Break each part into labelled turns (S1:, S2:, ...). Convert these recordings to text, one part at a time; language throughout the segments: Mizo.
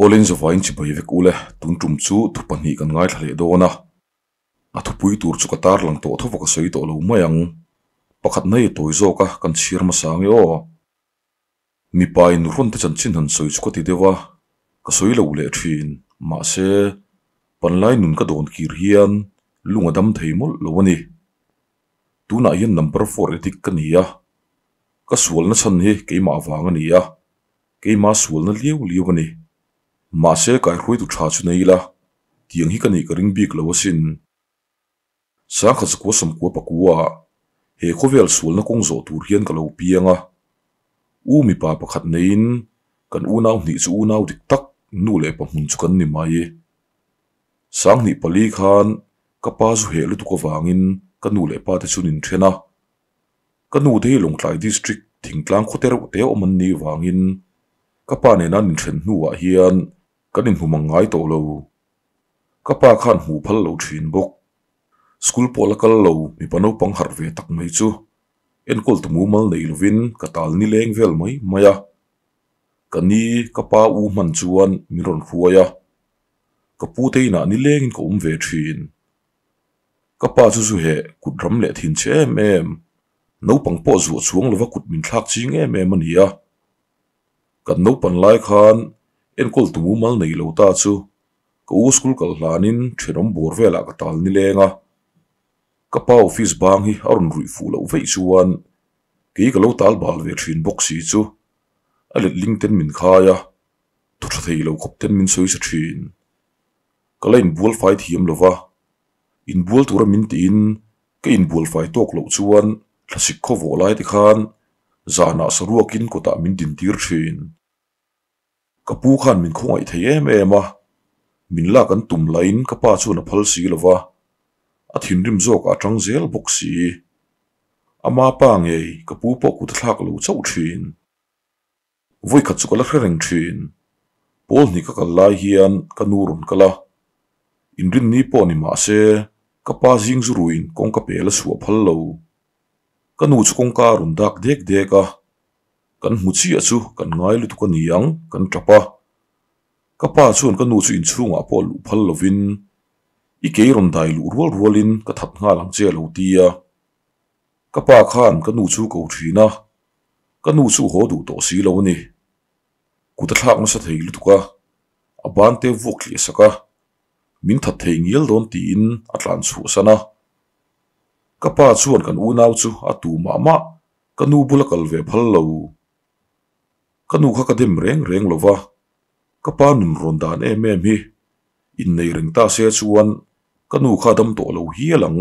S1: Awle in zavaiin chibai vek ule, tun tum chu thu pahnih kan ngaithla leh dawn a. A thupui tur chu ka tarlang tawh tho va ka sawi tawh lo mai ang. Pakhat na i tawi zawk a, kan chhiar hmasa ange aw. Mipa in nuhrawn te chanchin han sawi chu ka ti deuh a, ka sawi lo leh thin. Mahse, panlai nun ka dawn kir hian lung a dam thei mawlh lo a ni. Tunah hian number four edik ka ni a, ka sualna chhan hi keimah vang a ni a, keimah sualna liau liau a ni. Mahse, kaihruaitu tha chu nei ila, tiang hi ka nih ka ring bik lo asin. Sangkhat zakua sawmkua pakua he khawvel sualna kawng zawh tur hian ka lo piang a. U mipa pakhat neiin kan unau hnih chu unau dik tak nu leh pa hmun chu kan ni mai. Sanghnih pali khan ka pa zu heh lutuk avangin ka nu leh pa te chu nin then a. Ka nu te hi Lawngtlai District thingtlang khawte reuh te awm an nih vangin ka pa nena nin then hnuah hian kan inhmu mang ngai tawh lo. Ka pa khan hmuh phal lo thin bawk. School pawh la kal lo mipa naupang harh ve tak mai chu enkawl tu mumal nei lovin ka tal ni leng vel mai mai a. Ka ni ka pa u hman chuan min rawn hruai a, ka pu te inah ni lengin ka awm ve thin. Ka pa chu zu heh kut ram leh thin che em em, naupang pawh zuah chuang lova kut min thlak ching em em a ni a. Kan naupan lai khan enkawl tu mumal nei lo ta chu ka u school kal hlanin thenawm bawr velah ka tal nileng a. Ka pa office bang hi a rawn ruih fuh loh veih chuan kei ka lo tal bal ve thin bawk si chu a letling ten min khai a, thu tha thei lo khawp ten min sawi sa thin. Ka la inbual fai thiam lo va, inbual tura min tiin ka inbual fai tawk loh chuan thlasik khaw vawh lai te khan zanah saruakin kawtah min din tir thin. Ka pu khan min khawngaih thei em em a, min lak an tum laiin ka pa chuan a phal si lo va, a thinrim zawk a tang zel bawk si. Ama pa ngei ka pu pawh kut a thlak lo chauh thin. Vawikhat chu ka la hre reng thin. Pawl hnih ka kal lai hian ka nu rawn kal a, inrinni pawh ni mah se ka pa zing zu ruin kawngka pel a chhuah phal lo. Ka nu chu kawngka a rawn dak dek dek a, Kan hmu chiah chu kan ngai lutuk a ni ang, kan tap a. Ka pa chuan ka nu chu inchhungah pawh luh phal lovin, I kei rawn dai luh rual rualin ka that nghal ang che a lo ti a. Ka pa khan ka nu chu ko thin a, ka nu chu haw duh tawh si lo a ni. Kut a thlak nasa thei lutuk a, a ban te vuak thliah sak a, min that thei ngial dawn tiin a tlan chhuahsan a. Ka pa chuan kan unau chu a tu mah mah Ka nu bula kal ve phal lo. Ka nu kha ka dem reng reng lo va, ka pa nun rawn dan em em hi innei reng ta se chuan ka nu kha dam tawh lo hial ang.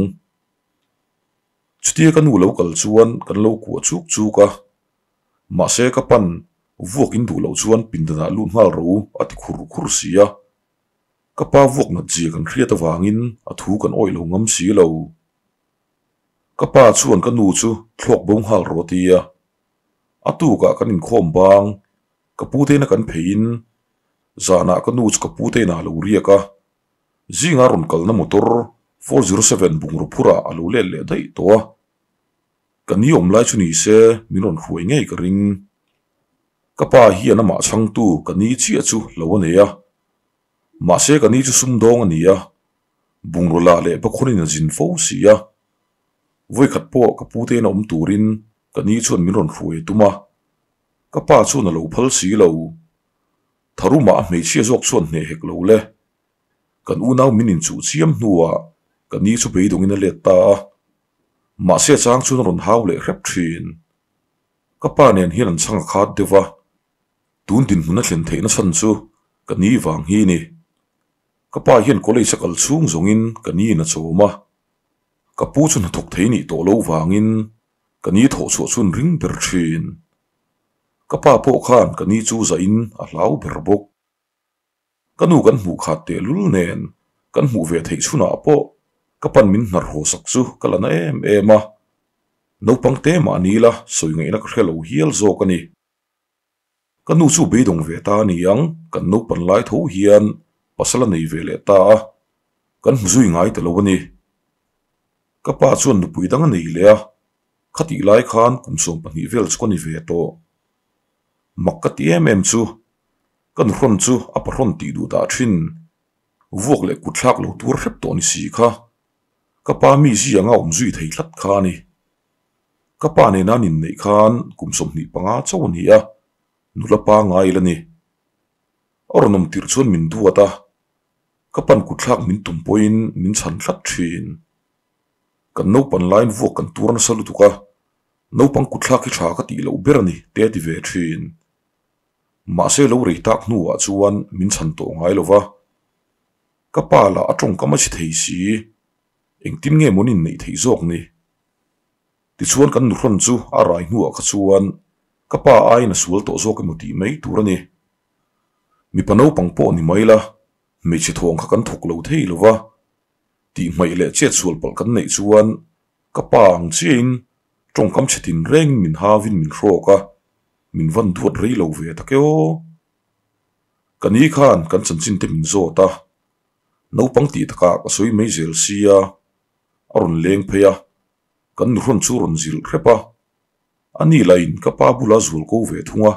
S1: Chutia ka nu lo kal chuan kan lo kuah chuk chuk a, mahse ka pan vuak in duh loh chuan pindanah lut nghal ro a ti khur khur si a. Ka pa vuak nat zia kan hriat avangin a thu kan awih lo ngam si lo. Ka pa chuan ka nu chu thlawk bo nghal rawh a ti a. A tukah kan inkhawm bang, ka pu te ina kan pheiin zanah ka nu chu ka pu te inah a lo riak a. Zinga rawn kalna motor 407 bungraw phurah a lo let leh daih tawh a. Ka ni awm lai chu ni se min rawn hruai ngei ka ring. Ka pa hian amah chhangtu ka ni chiah chu lo a nei a. Mahse ka ni chu sumdawng a ni a. Bungraw lah leh Bakhawnin a zin fo si a, vawikhat pawh ka pu te ina awm turin ka ni chuan min rawn hruai a tum a, ka pa chuan a lo phal si lo. Tharumah a hmeichhia zawk chuan hneh hek lo le. Kan unau min inchuh chiam hnuah ka ni chu beidawngin a let ta a, mahse a chang chuan a rawn hau leh hrep thin. Ka pa nen hian an chhang a khat deuh va, tun dinhmun a thlen theihna chhan chu ka ni vang hi ni. Ka pa hian college a kal chhung zawngin ka ni in a chawm a, ka pu chu hnathawk thei nih tawh loh vangin ka ni thawh chhuah chhun ring ber thin. Ka pa pawh khan ka ni chu zahin a hlau ber bawk. Ka nu kan hmuh khat tehlul nen kan hmuh ve theih chhunah pawh ka pan min hnar haw sak chu ka la na em em a, naupang te mah ni la sawi ngaihna ka hre lo hial zawk a ni. Ka nu chu beidawng ve ta a ni ang, kan naupan lai tho hian pasal a nei ve leh ta a, kan hmu zui ngai ta lo a ni. Ka pa chuan nupui dang a nei leh a, khatih lai khan kum 12 vel chu ka ni ve tawh. Mak ka ti em em chu. Ka nuhrawn chu a pahrawn tih duh dah thin. Vuak leh kut thlak lo tuar hrep tawh ni si kha. Ka pa mi zianga awm zui thei tlat kha a ni. Ka pa nena an inneih khan kum 25 chauh a ni a, nula pangai la ni. A rawn awm tirh chuan min duat a, ka pan kut thlak min tum pawhin min chhan tlat thin. Kan naupan laiin vuak kan tur nasa lutuk a, naupang kut thlak hi tha ka tih loh ber a ni te a ti ve thin. Mahse lo rei tak hnuah chuan min chhan tawh ngai lo va. Ka pa lah a tawngkam a chhi thei si, engtin nge maw nin neih theih zawk ni? Tichuan kan nuhrawn chu a rai hnuah kha chuan ka pa aiin a sual tawh zawk emaw tih mai tur a ni. Mipa naupang pawh ni mai la, hmeichhe thawng kha kan thawk lo thei lo va. Tihhmaih leh chet sual palh kan neih chuan ka pa ang chiahin tawngkam chhe tin rengin min havin min hrawk a, min van duat rei lo ve tak e aw. Ka ni khan kan chanchin te min zawt a, naupang tih takah ka sawi mai zel sia, a rawn leng phei a, kan nuhrawn chu rawn zilh hrep a, a ni lahin ka pa bula zual ko ve thung a,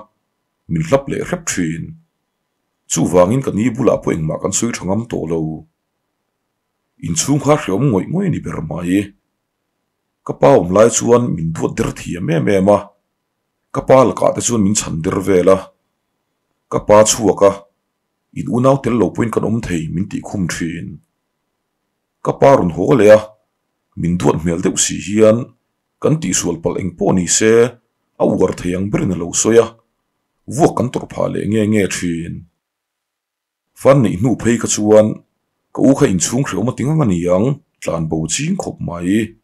S1: min hlap leh hrep thin. Chuvangin ka ni bulah pawh engmah kan sawi tha ngam tawh lo. Inchhung kha hreawm ngawih ngawih a ni ber mai. Ka pa awm lai chuan min duat der thiam em em a, ka pa lakah te chuan min chhan der vel a. Ka pa chhuak a, in unau tel lo pawhin kan awm thei min tih khum thin. Ka pa rawn haw leh a, min duat hmel deuh si hian kan tihsual palh eng pawh ni se a uar thei ang berin a lo sawi a, vuak kan tawrh phah leh nge nge thin. Fan neih hnu phei kha chuan ka u kha inchhung hrehawm a ti ngang a ni ang, tlan bo ching khawp mai.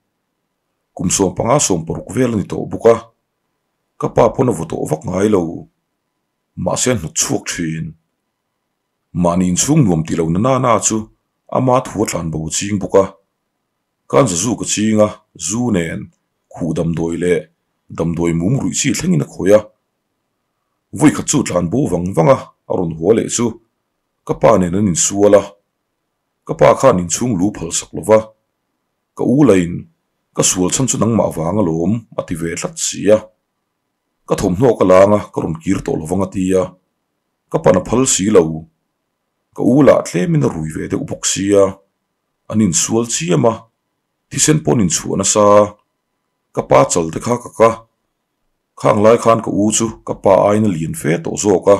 S1: Kum 15 16 vel a ni tawh bawk a, ka pa pawn a vaw tawh vak ngai lo. Mahse a hnawt chhuak thin. Mahni inchhung nuam ti lo na na na chu ama thu a tlan bo ching bawk a. Kan zazu ka ching a, zu nen, khuh damdawi leh damdawi mum ruih chi thlengin a khawih a. Vawi khat chu tlan bo vang vang a, a rawn haw leh chu ka pa nen an insual a. Ka pa khan inchhung lu phal sak lo va, ka u lain ka sual chhan chu nangmah vang alawm a ti ve tlat si a. Ka thawmhnaw ka lang a, ka rawn kir tawh lo vang a ti a. Ka pan a phal si lo. Ka u lah tlemin a rui ve deuh bawk sia, an insual chiam a, thisen pawh an inchhuah nasa. Ka pa chal te kha ka ka. Khang lai khan ka u chu ka pa aiin a lian fe tawh zawk a.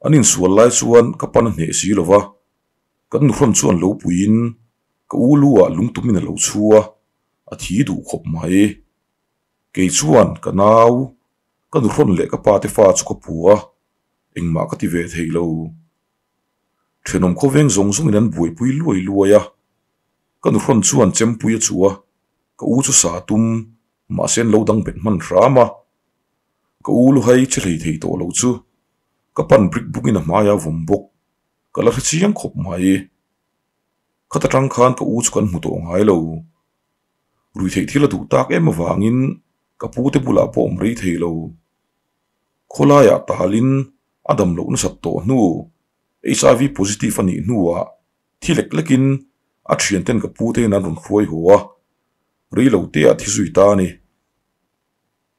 S1: An insual lai chuan ka pan a hneh si lo va, kan nuhrawn chuan lo puiin ka u lu ah lungtumin a lo chhu a, a thi duh khawp mai. Kei chuan ka nau, ka nuhrawn leh ka pa te fa chu ka pu a, engmah ka ti ve thei lo. Thenawm khawveng zawng zawngin an buaipui luai luai a, ka nuhrawn chuan chempui a chuh a, ka u chu sa tum, mahse an lo dang bet hman hram a. Ka u luhai che hlei thei tawh lo chu ka pan brick bawkin a hmaiah a vawm bawk, ka la hre chiang khawp mai. Khat atang khan ka u chu kan hmu tawh ngai lo. Ruihtheih thil a duh tak em avangin ka pute bulah pawh awm rei thei lo. Khawlaiah talin a dam loh nasat tawh hnu, HIV positive a nih hnuah thi lek lekin a thianten ka pute in an rawn hruai haw a, rei lo te ah thi zui ta a ni.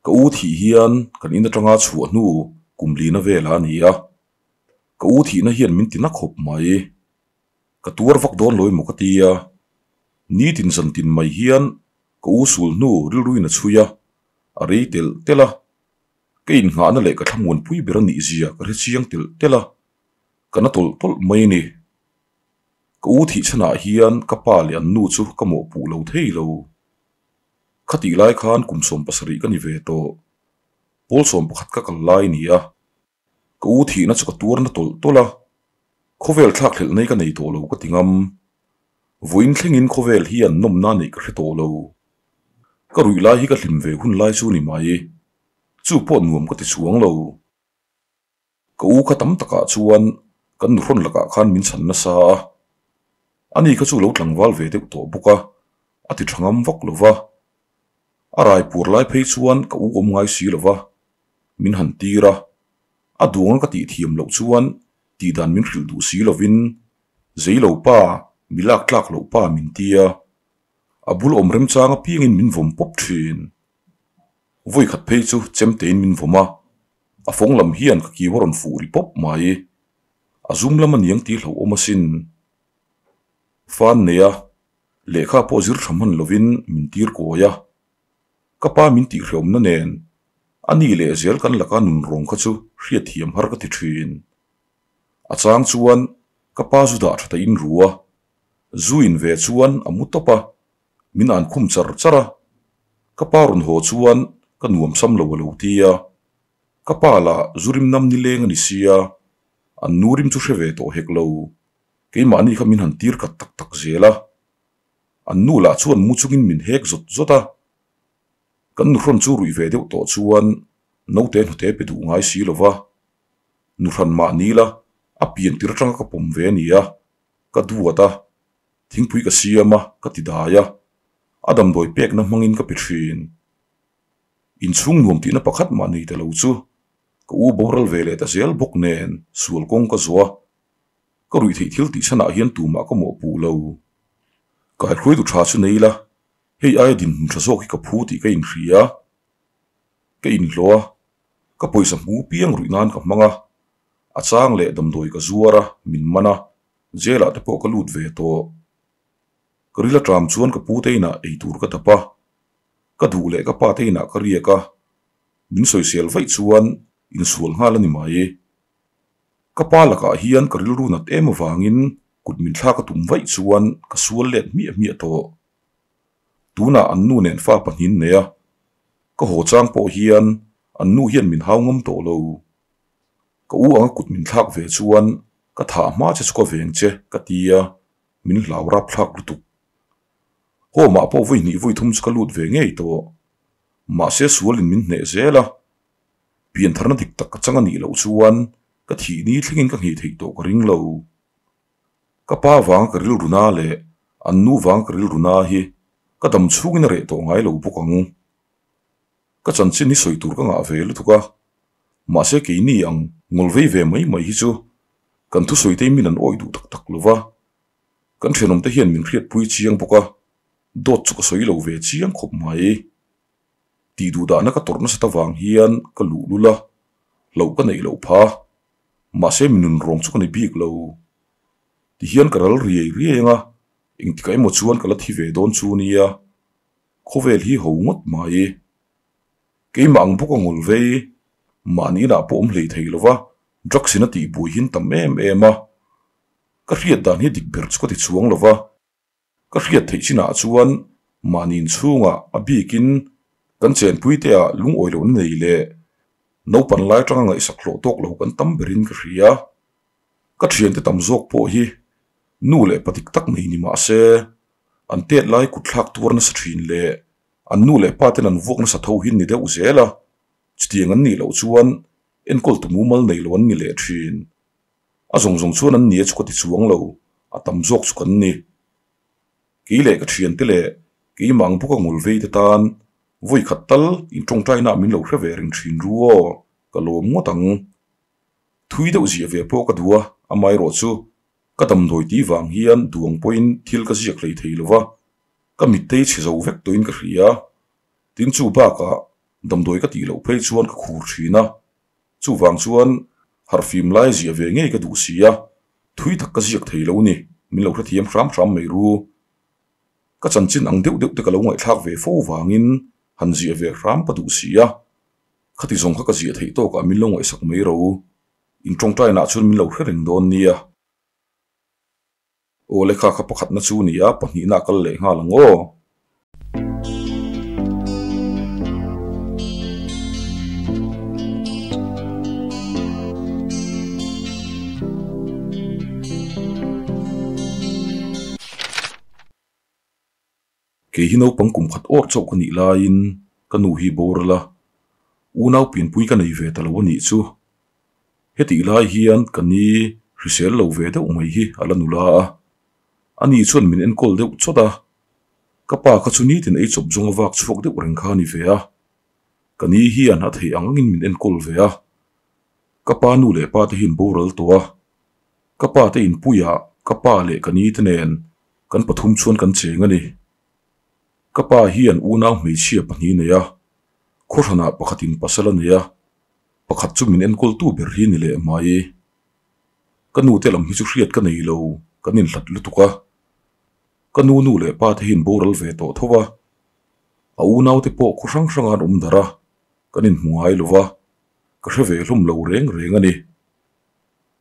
S1: Ka u thih hian kan in atanga chhuah hnu kum lina velah a ni a, ka u thihna hian min ti na khawp mai. Ka tuar vak dawn lo emaw ka ti a, nitin zantin mai hian ka u sul hnu rilruin a chhui a, a rei telh telh a. Ka innghahna leh ka thlamuanpui ber a nih zia ka hre chiang telh telh a, ka na tawlh tawlh mai a ni. Ka u thih chhanah hian ka pa leh an nu chu ka mawhpuh lo thei lo. Khatih lai khan kum 17 ka ni ve tawh. Pawl 11 ka kal lai a ni a. Ka u thihna chu ka tuar na tawlh tawlh a, khawvel thlak hlelh nei ka nei tawh lo ka ti ngam. Vawiin thlengin khawvel hi an nawmna neih ka hre tawh lo. Ka ruih lai hi ka hlim ve hun lai chu ni mai. Chu pawh nuam ka ti chuang lo. Ka u kha tam takah chuan kan nuhrawn lakah khan min chhan nasa a. Ani kha chu lo tlangval ve deuh tawh bawk a, a ti tha ngam vak lo va. A rai puar lai phei chuan ka u awm ngai si lo va, min han tir a. A duang a ka tih thiam loh chuan tih dan min hrilh duh si lovin, Zei lo pa, mi lak tlak loh pa min ti a. A bul awm remchang apiangin min vawm pawp thin. Vawi khat phei chu chemtein min vawm a. A fawng lam hian ka kiu a rawn fuh ri pawp mai. A zum lam a niang tih hlauhawm asin. Fan nei a, lehkha pawh zir tha hman lovin min tir kawi a. Ka pa min tihhreawmna nen a ni leh zel kan laka nun rawng kha chu hriatthiam har ka ti thin. A chang chuan ka pa zu dah tha ta in ru a, zu in ve chuan a mu tawp a, min an khum char char a. Ka pa rawn haw chuan ka nuam sam lo a lo ti a, ka pa lah zu rim nam nileng a ni sia, an nu rim chu hre ve tawh hek lo, keimahni kha min han tir khat tak tak zel a. An nu lah chuan mu chungin min hek zawt zawt a. Kan nuhrawn chu ruih ve deuh tawh chuan naute hnute pe duh ngai si lo va. Nuhran mah ni la, a pian tir atanga ka pawm ve a ni a, ka duat a, thingpui ka siam a, ka ti dai a, a damdawi pekna hmangin ka pe thin. Inchhung nuam tihna pakhat mah nei ta lo chu ka u boral ve leh ta zel bawk nen sual kawng ka zawh a, Ka ruih theih thil tih chhanah hian tumah ka mawhpuh lo. Kaihruaitu tha chu nei ila, hei aia dinhmun tha zawk hi ka phu tih ka inhria. Ka inhlawh a, ka pawisa hmu piang ruih nan ka hmang a, a chang leh damdawi ka zuar a, min man a, jail ah te pawh ka lut ve tawh. Ka ril aṭam chuan ka pu te inah ei tur ka dap a, ka duh leh ka pa te inah ka riak a, min sawisel vaih chuan insual nghal a ni mai. Ka pa lakah hian ka rilru nat em avangin kut min thlak a tum vaih chuan ka sual let hmiah hmiah tawh. Tunah an nu nen fa pahnin nei a, ka haw chang pawh hian an nu hian min hau ngam tawh lo. Ka u anga kut min thlak ve chuan ka thah hma che chu ka veng che ka ti a, min hlau rap thlak lutuk. Home ah pawh vawi hnih vawi thum chu ka lut ve ngei tawh. Mahse sualin min hneh zel a, Piantharna dik tak ka chang a nih loh chuan ka thih ni thlengin ka nghih theih tawh ka ring lo. Ka pa vanga ka rilru na leh an nu vanga ka rilru na hi ka dam chhungin a reh tawh ngai lo bawk ang. Ka chanchin hi sawi tur ka ngah ve lutuk a, mahse keini ang ngawl vei ve mai mai hi chu kan thusawi te min an awih duh tak tak lo va, kan thenawmte hian min hriatpui chiang bawk a, dawt chu ka sawi lo ve chiang khawp mai. Tih duh dahna ka tawrh nasat avang hian ka luh lul a, hlauh ka neih loh pha. Mahse mi nun rawng chu ka ni bik lo. Tihian ka ral riai riai ang a, engtikah emaw chuan ka la thi ve dawn chu nia. Khawvel hi ho ngawt mai. Keimah ang bawk a ngawl vei, mahni inah pawh awm hlei thei lova drugs in a tih buai hin tam em em a. Ka hriat dan hi dik ber chu ka ti chuang lova. Ka hriat theih chinah chuan mahni inchhungah a bikin kan chenpuiteah lungawi lohna nei leh naupan lai atanga ngaihsak hlawh tawk lo kan tam berin ka hria. Ka thiante tam zawk pawh hi nu leh pa dik tak nei ni mah se an tet lai kut thlak tuar nasa thin leh an nu leh pa ten an vuak nasa tho hi ni deuh zel a, chutiang an nih loh chuan enkawl tu mumal nei lo an ni leh thin. A zawng zawng chuan an nia chu ka ti chuang lo, a tam zawk chu kan ni. Kei leh ka thiante leh keimah ang bawka ngul vei te tan vawi khat tal in tawngtaina ah min lo hre ve reng thin ru aw, ka lawm ngawt ang. Thui deuh ziah ve pawh ka duh a, amaherawh chu ka damdawi tih vang hian duang pawhin thil ka ziak hlei thei lo va, ka mittei chhe zo vek tawhin ka hria. Tin chu bakah damdawi ka tih loh phei chuan ka khur thin a, Chuvang chuan harhfim lai ziah ve ngei ka duh si a, thui tak ka ziak thei lo ni, min lo hrethiam hram hram mai ru. Ka chanchin ang deuh deuh te ka lo ngaihthlak ve fo vangin han ziah ve hram ka duh si a, khati zawng kha ka ziah theih tawkah min lo ngaihsak mai ro, in tawngtainah chuan min lo hre reng dawn nia. Aw lekha kha pakhatna chu ni a, pahnihna a kal leh nghal ang aw. Kei hi naupang kum khat awr chauh ka nih laiin ka nu hi boral a, unau pianpui ka nei ve ta lo a nih chu. Hetih lai hian ka ni hrisel lo ve deuh mai hi a la nula a, ani chuan min enkawl deuh chawt a, ka pa kha chu nitin ei chawp zawnga vak chhuak deuh reng kha a ni ve a, ka ni hian a theih ang angin min enkawl ve a, ka pa nu leh pa te hi an boral tawh a, ka pa te inpuiah ka pa leh ka ni te nen kan pathum chuan kan cheng a ni. Ka pa hian unau hmeichhia pahnih nei a, khawhranah pakhatin pasal a nei a. Pakhat chu min enkawltu ber hi ni leh mai. Ka nu te lam hi chu hriat ka nei lo, kan inhlat lutuk a. Ka nu nu leh pa te hi in boral ve tawh tho a. A unau te pawh khaw hrang hranga an awm darh a, kan inhmu ngai lo va, ka hre ve hlawm lo reng reng a ni.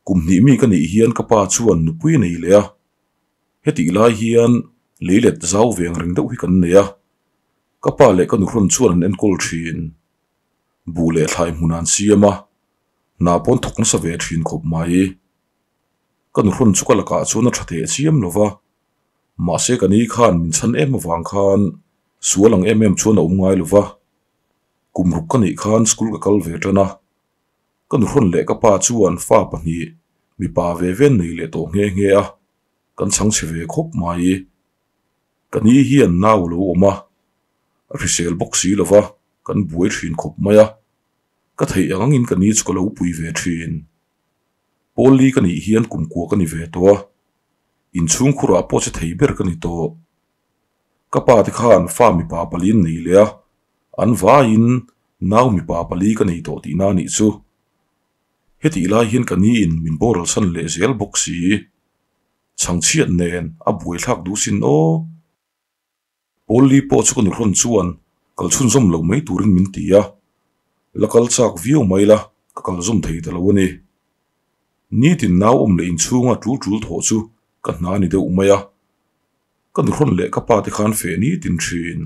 S1: Kum hnih mi ka nih hian ka pa chuan nupui a nei leh a, hetih lai hian leilet zau ve ang reng deuh hi kan nei a, ka pa leh ka nuhrawn chuan an enkawl thin. Buh leh thlai hmun an siam a, hna pawn thawk nasa ve thin khawp mai. Ka nuhrawn chu ka lakah chuan a tha teh chiam lo va, mahse ka ni khan min chhan em avang khan sual ang em em chuan a awm ngai lo va. Kum ruk ka nih khan school ka kal ve tan a, ka nuhrawn leh ka pa chuan fa pahnih mipa ve ve an nei leh tawh nghe nghe a, kan chhang chhe ve khawp mai. Ka ni hian nau a lo awm a, a hrisel bawk si lo va, kan buai thin khawp mai a, ka theih ang angin ka ni chu ka lo pui ve thin. Pawl li ka nih hian kum kua ka ni ve tawh a, inchhung khurah pawh che thei ber ka ni tawh. Ka pa te khan fa mipa pali an nei leh a, an vaiin nau mipa pali ka nei tawh tihna a nih chu. Hetih lai hian ka ni in min boral san leh zel bawk si. Chhangchhiat nen a buaithlak duh sin aw. Pawl li pawh chu ka nuhrawn chuan kal chhunzawm lo mai turin min ti a, la kal chak viau mai la ka kal zawm thei ta lo a ni. Nitin nau awm leh inchhunga tul tul thawh chu ka hna ni deuh mai a, ka nuhrawn leh ka pa te khan feh nitin thin.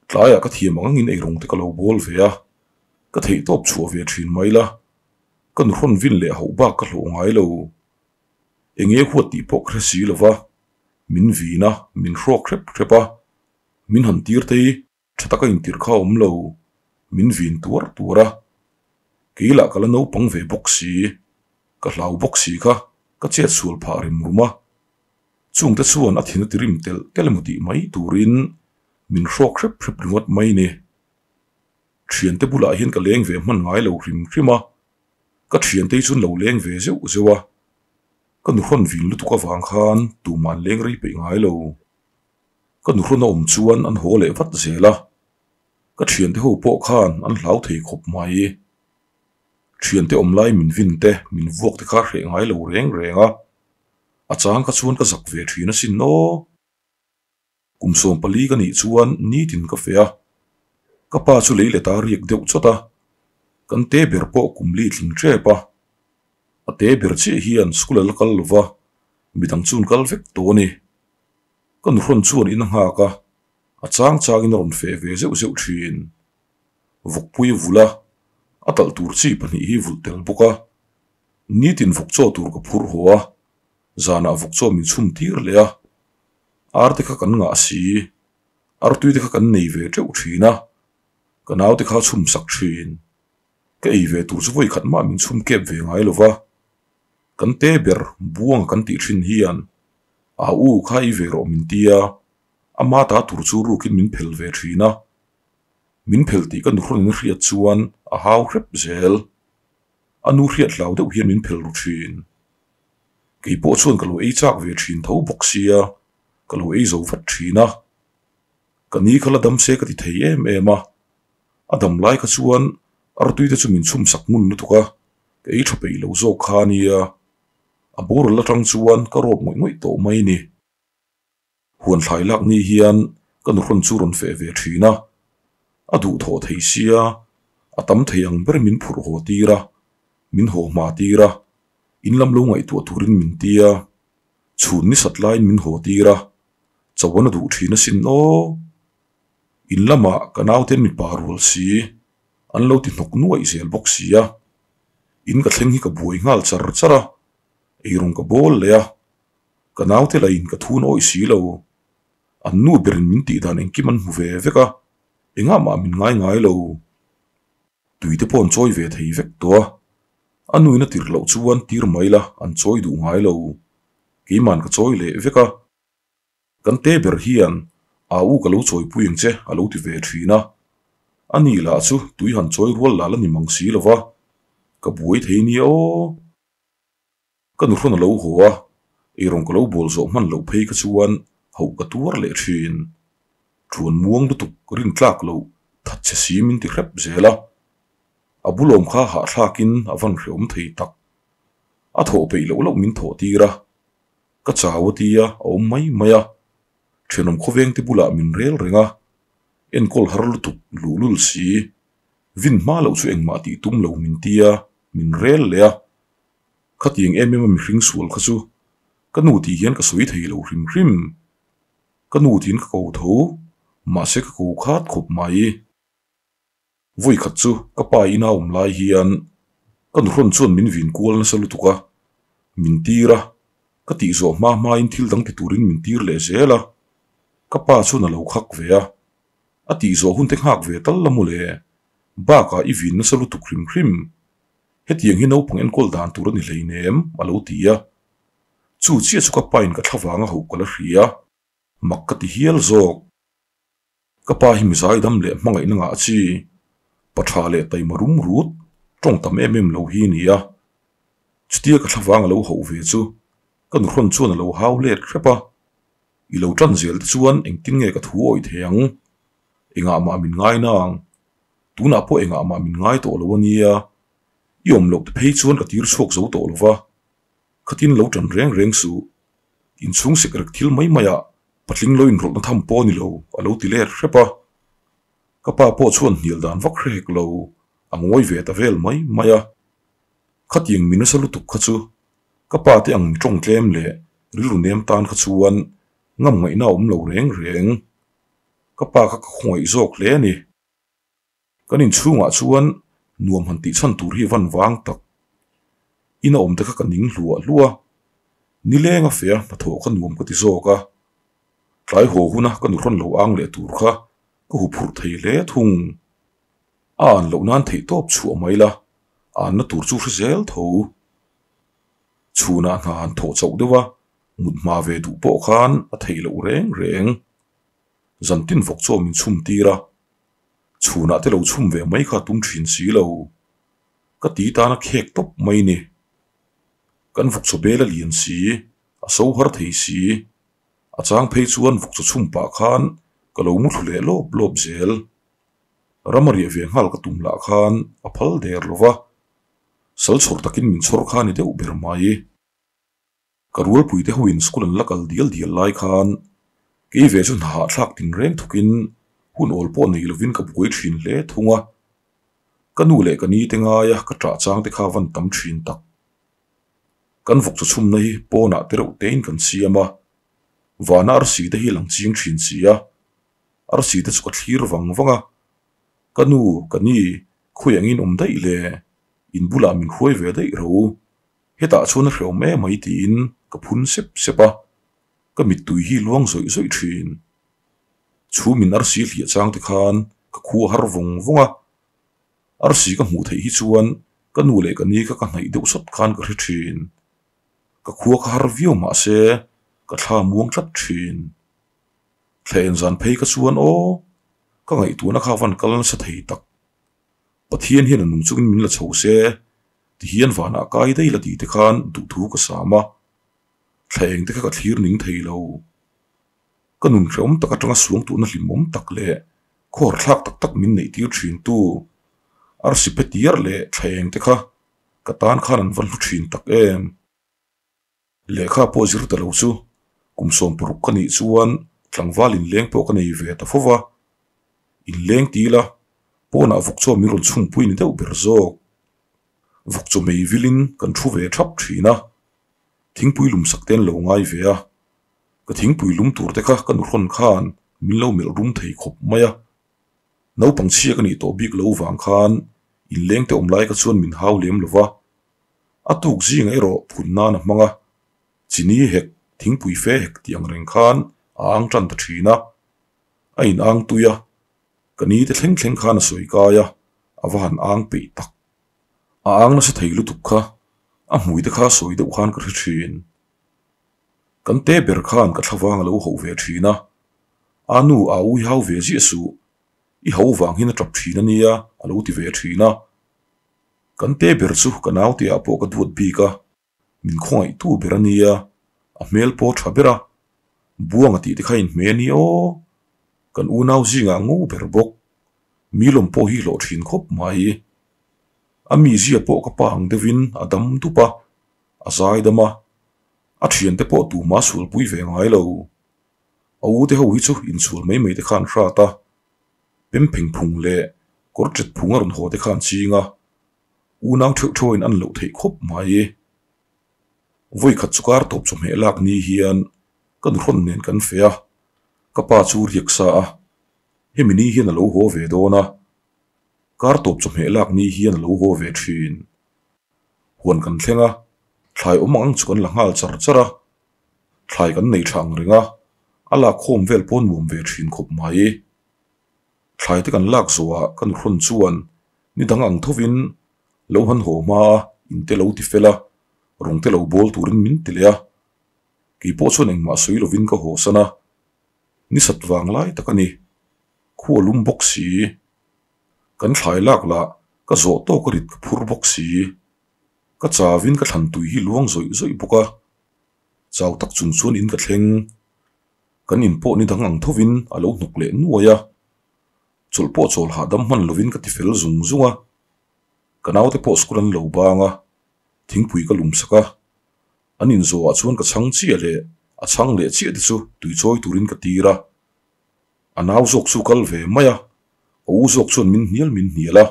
S1: Tlaiah ka thiam ang angin eirawng te ka lo bawl ve a, ka theihtawp chhuah ve thin mai la, ka nuhrawn vin leh hauh bak ka hlawh ngai lo. Enge huat tih pawh ka hre si lo va, min vin a, min hrawk hrep hrep a, min han tir te hi tha taka intirh kha a awm lo, min vin tuar tuar a, kei lah ka la naupang ve bawk si, ka hlau bawk si kha ka chet sual phah rem rum a, chungte chuan a thin a ti rim telh telh emaw tih mai turin min hrawk hrep hrep ringawt mai ni. Thiante bulah hian ka leng ve hman ngai lo hrim hrim a, Ka thiante hi chuan lo leng ve zeuh zeuh a, ka nuhrawn vin lutuk avang khan tuman leng rei peih ngai lo. Ka nuhrawn a awm chuan an haw leh vat zel a, ka thiante ho pawh khan an hlau thei khawp mai. Thiante awm lai min vin te, min vuak te kha hreh ngai lo reng reng a, a chang kha chuan ka zak ve thin asin aw. Kum 14 ka nih chuan nitin ka feh a, ka pa chu lei let a riak deuh chawt a, kan te ber pawh kum li tling tep a, a te ber chiah hian school a la kal lova, midang chu an kal vek tawh a ni. Ka nuhrawn chuan in a nghak a, a chang changin a rawn feh ve zeuh zeuh thin. Vawkpui a vulh a, a talh tur chi pahnih hi vulh tel bawk a, nitin vawk chaw tur ka phur haw a, zanah vawk chaw min chhum tir leh a. Ar te kha kan ngah si, artui te kha kan nei ve teuh thin a, ka nau te kha chhum sak thin. Ka ei ve tur chu vawi khat mah min chhum kep ve ngai lo va, kan te ber buanga kan tih thin hian a u kha ei ve rawh min ti a, ama ta tur chu rukin min phel ve thin a, min phel tih ka nuhrawn in hriat chuan a hau hrep zel. A nu hriat hlau deuh hian min phel ru thin. Kei pawh chuan ka lo ei chak ve thin tho bawk sia, ka lo ei zo vat thin a. Ka ni kha la dam se ka ti thei em em a, a dam lai kha chuan artui te chu min chhum sak ngun lutuk a, ka ei tha peih lo zawk kha a nia. A boral atang chuan ka rawp ngawih ngawih tawh mai ni. Huan thlai lak ni hian ka nuhrawn chu rawn feh ve thin a, a duhthawh thei sia, a tam thei ang ber min phurh haw tir a, min haw hma tir a, in lam lo ngaihtuah turin min ti a, chhun ni sat laiin min haw tir a, chawan a duh thin asin aw. In lamah ka nauten mipa rual si, an lo ti hnawk nuaih zel bawk si a, in ka thleng hi ka buai nghal char char a, eirawng ka bawl leh a, Ka naute lah in ka thun awih si lo. An nu berin min tih dan engkim an hmu ve vek a, engah mah min ngai ngai lo. Tui te pawh an chawi ve thei vek tawh a, a nuin a tirh loh chuan tir mai la an chawi duh ngai lo. Keiman ka chawi leh vek a. Kan te ber hian a u ka lo chawipui ang che a lo ti ve thin a. A ni lah chu tui han chawi rual lah la ni mang si lo va, ka buai thei nia aw. Ka nuhrawn a lo haw a, eirawng ka lo bawl zawh hman loh phei kha chuan hauh ka tuar leh thin. Thuan muang lutuk rin tlak loh that che si min ti hrep zel a. A bulawm kha hahthlakin a van hreawm thei tak. A thawh peih loh loh min thawh tir a, ka chau a tia a awm mai mai a. Thenawm khawvengte bulah min rel reng a, enkawl har lutuk luhlul si. Vin hma loh chu engmah tih tum lo min tia min rel leh a. Khatiang em em a mihring sual kha chu ka nu tih hian ka sawi thei lo hrim hrim. Ka nu tiin ka ko tho, mahse ka ko khat khawp mai. Vawi khat chu ka pa ina awm lai hian ka nuhrawn chuan min vin kual nasa lutuk a, min tir a, ka tih zawh hma hmain thil dang ti turin min tir leh zel a, ka pa chuan a lo khak ve a, a tih zawh hun te nghak ve tal la mawle, bakah i vin nasa lutuk hrim hrim, hetiang hi naupang enkawl dan tur a ni hleinem a lo ti a, chu chiah chu ka pain ka thlavang a hauh ka la hria, mak ka ti hial zawk. Ka pa hi mizaidam leh hmangaihna ngah chi, pa tha leh taima rum rut, tawng tam em em lo hi a ni a. Chutia ka thlavang a lo hauh ve chu ka nuhrawn chuan a lo hau let hrep a, I lo tan zel te chuan engtin nge ka thu awih thei ang? Engah mah min ngai nang? Tunah pawh engah mah min ngai tawh lo a nia. I awm loh te phei chuan ka tir chhuak zo tawh lo va, khatin lo tan reng reng suh. Inchhung sekrek thil mai maiah patling lo inrawlhna tham pawh a ni lo, a lo ti let hrep a. Ka pa pawh chuan hnial dan vak hre hek lo, a ngawi ve ta vel mai mai a. Khatiang mi nasa lutuk kha chu ka pa te ang mi tawng tlem leh rilru nem tan kha chuan ngam ngaihna a awm lo reng reng. Ka pa kha ka khawngaih zawk hle a ni. Kan inchhungah chuan nuam han tih chhan tur hi van vang tak. Ina awm te kha ka ning hluah hluah a, nileng a feh a hnathawh kha nuam ka ti zawk a. Tlai haw huna ka nuhrawn lo ang leh tur kha ka huphurh thei hle thung. A an loh nan theih tawp chhuah mai la, a anna tur chu hre zel tho. Chhunah hna han thawh chauh deuh a, mut hma ve duh pawh khan a theih loh reng reng. Zantin vawk chaw min chhum tir a, Chhunah te lo chhum ve mai kha tum thin si lo. Ka ti tan a khek tawp mai ni. Kan vawkchaw bel a lian si, a so har thei si. A chang phei chuan vawkchaw chhum pah khan ka lo mu thlu leh lawp lawp zel. Ram a riah ve nghal ka tum lah khan a phal der lo va, sal chhawr takin min chhawr kha ni deuh ber mai. Ka rualpuite hoin school an la kal dial dial lai khan kei ve chu hna hahthlak tinreng thukin hun awl pawh nei lovin ka buai thin hle thung a. Ka nu leh ka ni te ngaia ka ṭah chang te kha van tam thin tak. Kan vawk chaw chhumna hi pawnah te reuh tein kan siam a, vana arsi te hi lang ching thin si a, arsi te chu ka thlir vang vang a, Ka nu, ka ni, khawi angin awm daih le, in bulah min hruai ve daih ro. Hetah chuan a hrehawm em mai tiin ka phun sep sep a, ka mittui hi luang zawih zawih thin. Chhum in arsi hliah chang te khan ka khu a har vawng vawng a, arsi ka hmuh theih hi chuan ka nu leh ka ni kha ka hnaih deuh sawt khan ka hre thin. Ka khua kha har viau mahse ka thla muang tlat thin. Thla en zan phei ka chuan aw, ka ngaihtuahna kha van kal nasa thei tak. Pathian hian a nung chungin min la chho se, tihian vanah kai daih la tih te khan duhthu ka sam a, thla eng te kha ka thlir ning thei lo. Ka nun hrehawm tak atanga suangtuahna hlimawm tak leh khawhar thlak tak tak min neih tir thin tu arsi pe tiar leh thla eng te kha ka tan khan an va hlu thin tak em. Lehkha pawh zir ta lo chu kum 16 ka nih chuan tlangval inleng pawh ka nei ve ta fo va. Inleng ti ila pawnah vawk chaw min rawn chhungpui ni deuh ber zawk. Vawk chaw mei vilin kan thu ve thap thin a, thingpui lum sak te an lo ngai ve a. Ka thingpui lum tur te kha ka nuhrawn khan min lo melh rum thei khawp mai a. Naupang chhia ka nih tawh bik lo vang khan inleng te awm lai kha chuan min hau lem lo va. A tuk zingah erawh phun nan a hmang a, chini hek, thingpui fe hek tih ang reng khan a ang tan ta thin a. A in ang tui a, ka ni te thleng thleng khan a sawi kai a, a va han ang peih tak. A ang nasa thei lutuk kha, a hmui te kha sawi deuh khan ka hre thin. Kan te ber khan ka thlavang a lo hauh ve thin a, a nu a ui hau ve ziah suh, i ho vang hian a tap thin a nia a lo ti ve thin a. Kan te ber chu ka naute ah pawh ka duat bik a, min khawngaih tu ber a nia, a hmel pawh tha ber a, Buanga tih te kha in hme a ni aw, kan unau zingah ngo ber bawk, mi lawm pawh hi hlawh thin khawp mai. A mizia pawh ka pa ang deuhin a dam dup a, a zai dam a, a thiante pawh tumah a sualpui ve ngai lo. A u te ho hi chu insual mai mai te khan hrat a, pempheng phung leh kawr ṭet phung a rawn haw te khan ching a, unau theuh theuhin an loh theih khawp mai. Vawi khat chu kar tawp chawhmeh lak ni hian ka nuhrawn nen kan feh a, ka pa chu riak sa a, hemi ni hian a lo haw ve dawn a, kar tawp chawhmeh lak ni hian a lo haw ve thin. Huan kan thleng a, thlai awm ang chu kan la nghal char char a, thlai kan nei tha ang reng a, a lak khawm vel pawh nuam ve thin khawp mai. Thlai te kan lak zawhah ka nuhrawn chuan ni dang ang thovin lo han haw hma a, in te lo ti fel a, rawng te lo bawl turin min ti leh a. Kei pawh chuan engmah sawi lovin ka haw san a, ni sat vang lai tak a ni. Khua lum bawk si. Kan thlai lak lah ka zawh tawk a rit ka phur bawk si. Ka chauin ka thlan tui hi luang zawih zawih bawk a, chau tak chung chuan in ka thleng. Kan in pawh ni dang ang thovin a lo hnawk leh nuai a, chawlh pawh chawl hahdam hman lovin ka ti fel zung zung a. Ka naute pawh school an lo bang a, thingpui ka lum sak a. An inzawhah chuan ka chhang chiah leh a chhang leh chiah te chu tui chawi turin ka tir a. A nau zawk chu kal ve mai a, a u zawk chuan min hnial min hnial a,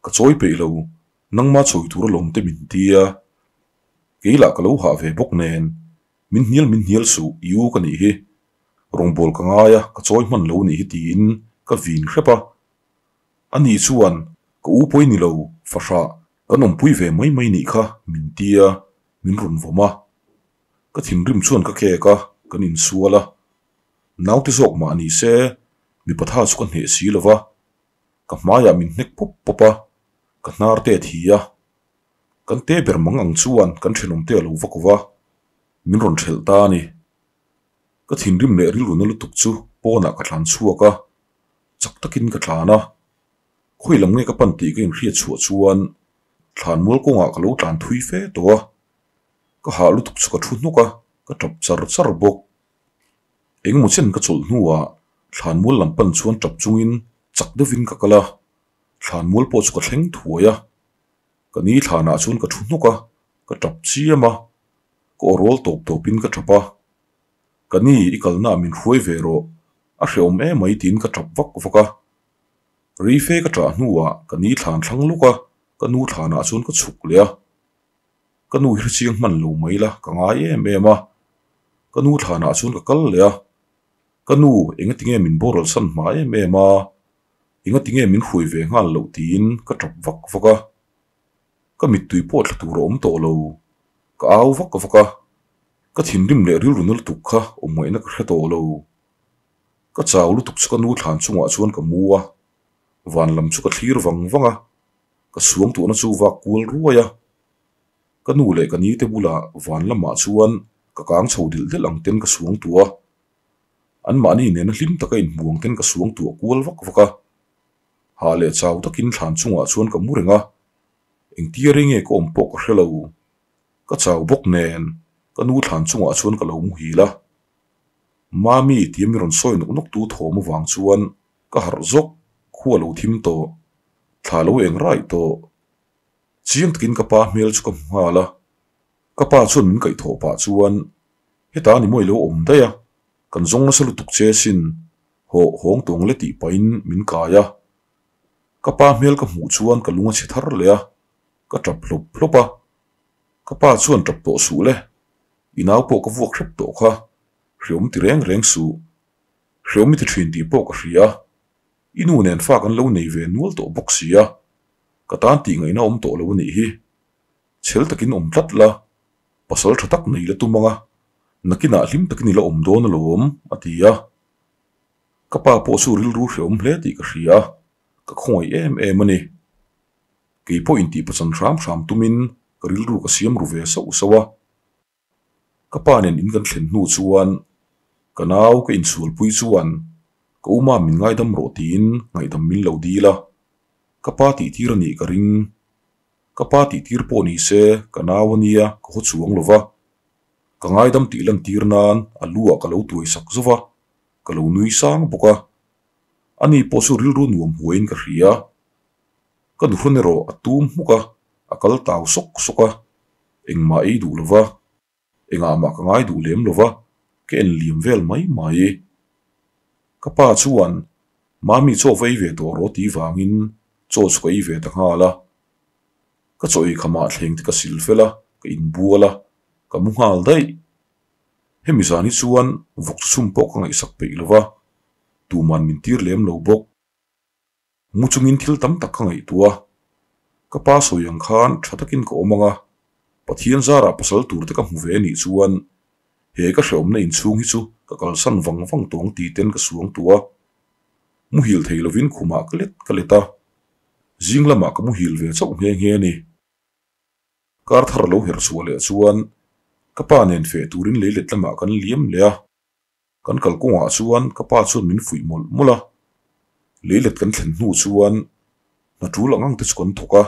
S1: ka chawi peih lo, nangma chawi tur alawm te min ti a. Kei lah ka lo hah ve bawk nen, min hnial min hnial suh i u ka nih hi, rawngbâwl ka ngai a, ka chawi hman lo nih hi tiin ka vin hrep a. Ani chuan, Ka u pawi ni lo, fahrah, kan awmpui ve mai mai nih kha min ti a, min rawn vawm a. Ka thinrim chuan ka kek a, kan insual a. Naute zawk mah ni se, mipa tha chu ka hneh si lo va, ka hmaiah min hnek pawp pawp a, ka hnar te a thi a. Kan te ber mang ang chuan kan thenawmte a lo va ko va, min rawn thelh ta a ni. Ka thinrim leh rilru na lutuk chu pawnah ka tlan chhuak a, chak takin ka tlan a. Khawi lam nge ka pan tih ka inhriat chhuah chuan thlan mual kawngah ka lo tlan thui fe tawh a, ka hah lutuk chu ka thu hnawk a, ka tap char char bawk. Engemaw chen ka chawlh hnuah thlan mual lam pan chuan tap chungin chak deuhin ka kal a, thlan mual pawh chu ka thleng thuai a. Ka ni thlanah chuan ka thu hnawk a, ka tap chiam a, ka aw rawl tawp tawpin ka tap a. Ka ni, i kalnaah min hruai ve rawh, a hrehawm emai tiin ka tap vak vak a. Rei fe ka ṭah hnuah ka ni thlan thlang lawk a, ka nu thlanah chuan ka chhuk leh a. Ka nu hi hrechiang hman lo mai la, ka ngai em em a. Ka nu thlanah chuan ka kal leh a. Ka nu, engatinge min boral san hma em em a? Engatinge min hruai ve nghal loh tiin ka ṭap vak vak a. Ka mittui pawh thla tur a awm tawh lo. Ka au vak vak a. Ka thinrim leh rilru na lutuk kha awm ngaihna ka hre tawh lo. Ka chau lutuk chu ka nu thlan chungah chuan ka mu a, van lam chu ka thlir vang vang a, ka suang tuhna chu vak kual ruai a. Ka nu leh ka ni te bulah van lamah chuan ka kang chho dilh delh ang ten ka suang tuah a, anmahni nena hlim taka inhmu ang ten ka suang tuah kual vak vak a. Hah leh chau takin thlan chungah chuan ka mu reng a, engtia rei nge ka awm pawh ka hre lo. Ka chau bawk nen ka nu thlan chungah chuan ka lo muhil a. Mami tia mi rawn sawi nawk nawk tu thawm avang chuan ka harh zawk, khua lo thim tawh, thla lo eng raih tawh. Chiang takin ka pa hmel chu ka hmu nghal a, ka pa chuan min kaih thawh pah chuan, Heta ni maw i lo awm daih a, kan zawng nasa lutuk che sin, hawh hawng tawng le tih pahin min kai a. Ka pa hmel ka hmuh chuan ka lung a chhe thar leh a, ka tap hlawp hlawp a. Ka pa chuan tap tawh suh le, I nau pawh ka vuak hrep tawh kha, hreawm ti reng reng suh. Hreawm i ti thin tih pawh ka hria. I nu nen fa kan lo nei ve nual tawh bawk si a, ka tan tih ngaihna awm tawh lo a nih hi. Chhel takin awm tlat la, pasal tha tak nei la tum ang a, nakinah hlim takin i la awm dawn alawm, a ti a. Ka pa pawh chu rilru hreawm hle tih ka hria a, ka khawngaih em em a ni. Kei pawh intihpachan hram hram tumin ka rilru ka siam ru ve sauh sauh a. Ka pa nen in kan thlen hnu chuan ka nau ka insualpui chuan ka uma min ngaidam rawh tiin ngaihdam min lo dil a, ka pa tihtir a nih ka ring. Ka pa tihtir pawh ni se ka nau a nia ka haw chuang lo va, ka ngaidam tih lantir nan a lu ah ka lo tuai sak zo va, ka lo nui sang bawk a. Ani pawh chu rilru nuam huaiin ka hria. Ka nuhrawn erawh a tum hmuk a, a kal tau sawk sawk a, engmah ei duh lova, engah mah ka ngai duh lem lova, ka en liam vel mai mai. Ka pa chuan Mami chaw va ei ve tawh rawh tih vangin chaw chu ka ei ve ta nghal a. Ka chaw ei khamah thleng te ka sil fel a, ka inbual a, ka mu nghal daih. Hemi zan hi chuan vawk chu chhum pawh ka ngaihsak peih lova, tuman min tir lem lo bawk. Mu chungin thil tam tak ka ngaihtuah a, ka pa sawi ang khan tha takin ka awm ang a, Pathian zarah pasal tur te ka hmu ve anih chuan he ka hrehawmna inchhung hi chu ka kalsan vang vang tawng ti ten ka suang tuah a. Muhil thei lovin khumah ka let ka let a, zing lamah ka muhil ve chauh nghe nghe a ni. Kar thar lo herh chhuah leh chuan ka pa nen feh turin leilet lamah kan liam leh a. Kan kalkawngah chuan ka pa chuan min fuih mawlh mawlh a, leilet kan thlen hnu chuan hna tul ang ang te chu kan thawk a.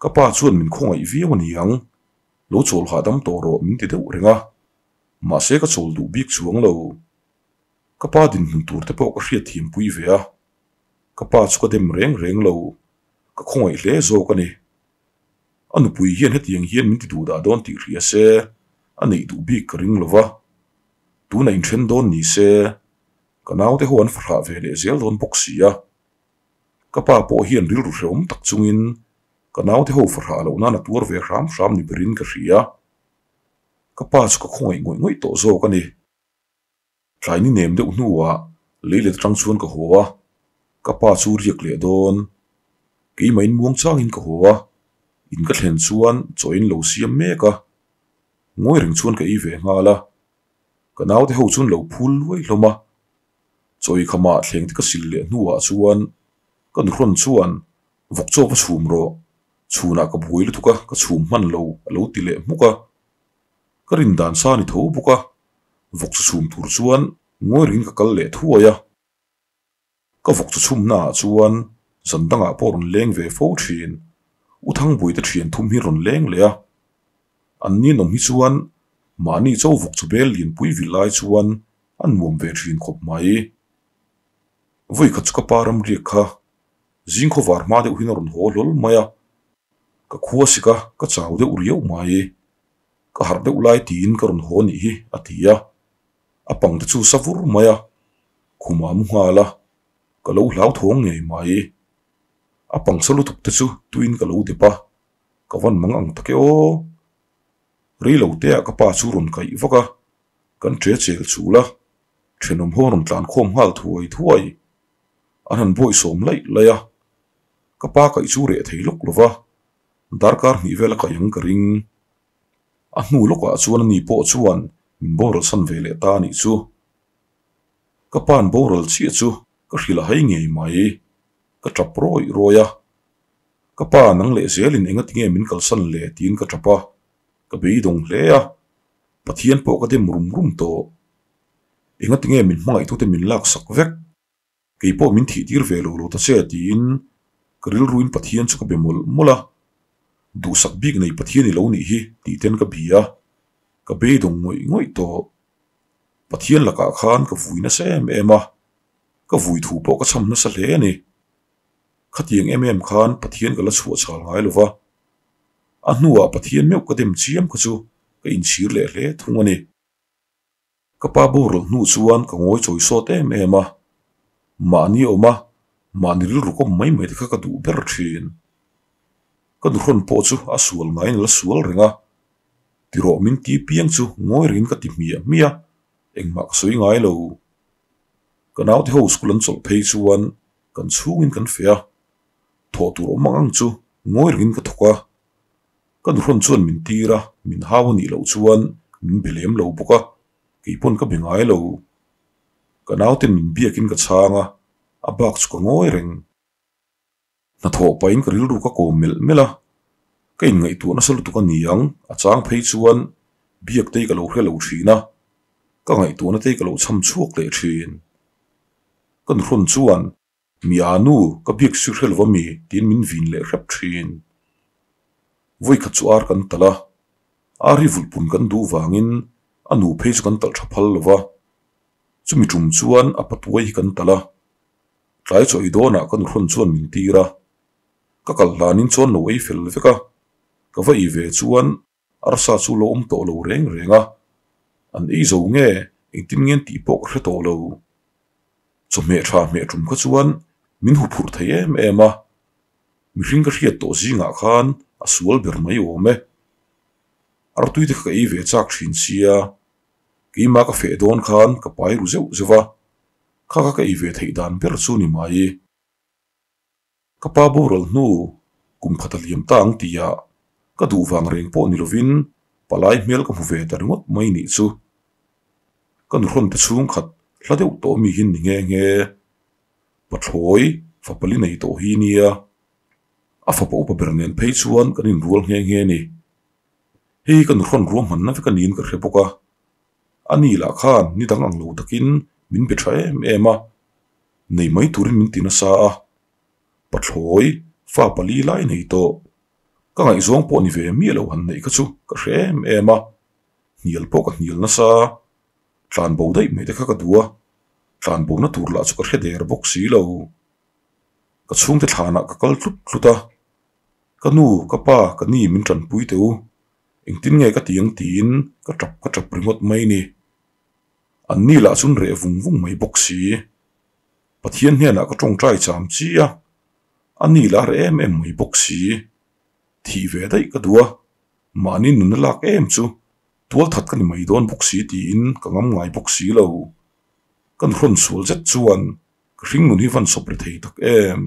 S1: Ka pa chuan min khawngaih viau a ni ang, lo chawl hahdam tawh rawh min ti deuh reng a, mahse ka chawl duh bik chuang lo. Ka pa dinhmun tur te pawh ka hriat thiampui ve a, ka pa chu ka dem reng reng lo, ka khawngaih hle zawk a ni. A nupui hian hetiang hian min ti duh dah dawn tih hria se, a neih duh bik ka ring lo va. Tuna inthen dawn ni se, ka naute ho an fahrah ve leh zel dawn bawk si a. Ka pa pawh hian rilru hrehawm tak chungin ka naute ho fahrah loh nan a tuar ve hram hram ni berin ka hria. Ka pa chu ka khawngaih ngawih ngawih tawh zawk a ni. Tlai ni nem deuh hnuah leilet atang chuan ka haw a, ka pa chu riak leh dawn. Keimahin muang changin ka haw a, in ka thlen chuan chaw in lo siam mek a. Ngawi reng chuan ka ei ve nghal a, ka naute ho chuan lo phul luai hlawm a. Chaw ei khamah thleng te ka sil leh hnuah chuan ka nuhrawn chuan vawk chaw va chhum rawh, chhunah ka buai lutuk a, ka chhum hman lo a lo ti leh hmuk a. Ka rin dan sa ni tho bawk a, vawk chu chhum tur chuan ngawi ringin ka kal leh thuai a. Ka vawk chu chhumna ah chuan zan dangah pawh rawn leng ve fo thin. U Thangbuai te thian thum hi rawn leng leh a. An ninawm hi chuan mahni cho vawk chu bel lianpui vil lai chuan a nuam ve thin khawp mai. Vawikhat chu ka pa ramriak kha zing khawvar hma deuh hian a rawn haw hlawl mai a. Ka khua sik a, ka chau deuh riau mai. Ka harh deuh lai tiin ka rawn haw nih hi a ti a. A pang te chu sa vur mai a, khum a mu nghal a, ka lo hlauthawng ngei mai. A pang sa lutuk te chu tuin ka lo dep a, ka van mang ang tak e aw. Rei lo te ah ka pa chu rawn kaih vak a, kan ṭe chel chul a, ṭhenawm ho rawn tlan khawm nghal thuai thuai. An han bawisawm laih laih a, ka pa kaih chu reh thei lawk lo va, darkar hnih vel a kaih ang ka ring. A hnu lawkah chuan ani pawh chuan min boral san ve leh ta a nih chu. Ka pa'n boral chiah chu ka hrilh a hai ngei mai. Ka tap rawih rawih a. Ka pa nang leh zelin engati nge min kalsan le tiin ka tap a. Ka beidawng hle a. Pathian pawh ka dem rum rum tawh. Engati nge min hmangaihtute min laksak vek? Kei pawh min thih tir ve lo lo ta che tiin ka rilruin Pathian chu ka be mawlh mawlh a, duhsak bik nei Pathian i lo nih hi tih ten ka bi a, ka beidawng ngawih ngawih tawh. Pathian lakah khan ka vui nasa em em a, ka vui thu pawh ka chham nasa hle a ni. Khatiang em em khan Pathian ka la chhuah chhal ngai lo va, a hnuah Pathian meuh ka dem chiam kha chu ka inchhir leh hle thung a ni. Ka pa boral hnu chuan ka ngawi chawi sawt em em a, mahni awm a, mahni rilru kawm mai mai te kha ka duh ber thin. Ka nuhrawn pawh chu a sual ngaiin a la sual reng a, tirawh min ti piang chu ngawi rengin ka ti hmiah hmiah a, engmah ka sawi ngai lo. Ka naute ho school an chawlh phei chuan kan chhungin kan feh a, thawh tur awm ang ang chu ngawi rengin ka thawk a. Ka nuhrawn chuan min tir a, min hau a nih loh chuan min be lem lo bawk a, kei pawn ka be ngai lo. Ka nauten min biakin ka chhang a, a bak chu ka ngawi reng. Hnathawh pahin ka rilru ka kawm melh melh a, ka inngaihtuah nasa lutuk a ni ang, a chang phei chuan biak te hi ka lo hre lo thin a, ka ngaihtuahna te hi ka lo chham chhuak leh thin. Ka nuhrawn chuan Mi a nu, ka biak sir hre lova mi tiin min vin leh hrep thin. Vawikhat chu ar kan talh a, ar hi vulhpun kan duh vangin a nu phei chu kan talh tha phal lova. Chumi tum chuan a patuai hi kan talh a, tlai chaw ei dawnah ka nuhrawn chuan min tir a. Ka kal hlanin chuan lo ei fel vek a, ka va ei ve chuan arsa chu lo awm tawh lo reng reng a, an ei zo nge engtin nge an tih pawh ka hre tawh lo. Chawhmeh tha hmeh tum kha chuan min huphurh thei em em a, mihring ka hriat tawh zingah khan a sual ber mai awm e. Artui te kha ka ei ve chak thin sia, keimah ka feh dawn khan ka pai ru zeuh zeuh a, kha kha ka ei ve theih dan ber chu ni mai. Ka pa boral hnu kum khat a liam ta ang tihah ka duh vang reng pawh ni lovin palai hmel ka hmu ve ta ringawt mai nih chu. Ka nuhrawn te chhung khat hla deuh tawh mi hi ni nghe nghe. Pathlawi fapali nei tawh hi nia. A fapa upa ber nen phei chuan kan inrual nghe nghe ni. Hei hi ka nuhrawn ruahmanna vek a niin ka hre bawk a. A ni lah khan ni dang ang lo takin min be tha em em a. Nei mai turin min ti nasa a, pathlawi fa pali lai nei tawh. Ka ngaihzawng pawh ni ve miah lo han neih kha chu ka hre em em a, hnial pawh ka hnial nasa. Tlan bo daih mai te kha ka duh a, tlan bona tur lah chu ka hre der bawk si lo. Ka chhungte thlanah ka kal tlut tlut a, ka nu, ka pa, ka ni min tanpui teh u, engtin nge ka ti ang tiin ka tap ka tap ringawt mai ni. An ni lah chun reh vung vung mai bawk si. Pathian hnenah ka tawngtai cham chi a, a ni lah reh em em mai bawk si. Thih ve daih ka duh a, mahni nunna lak em chu tualthat ka ni mai dawn bawk si tiin ka ngam ngai bawk si lo. Ka nuhrawn sual zet chuan ka hring nun hi van sawp ri thei tak em.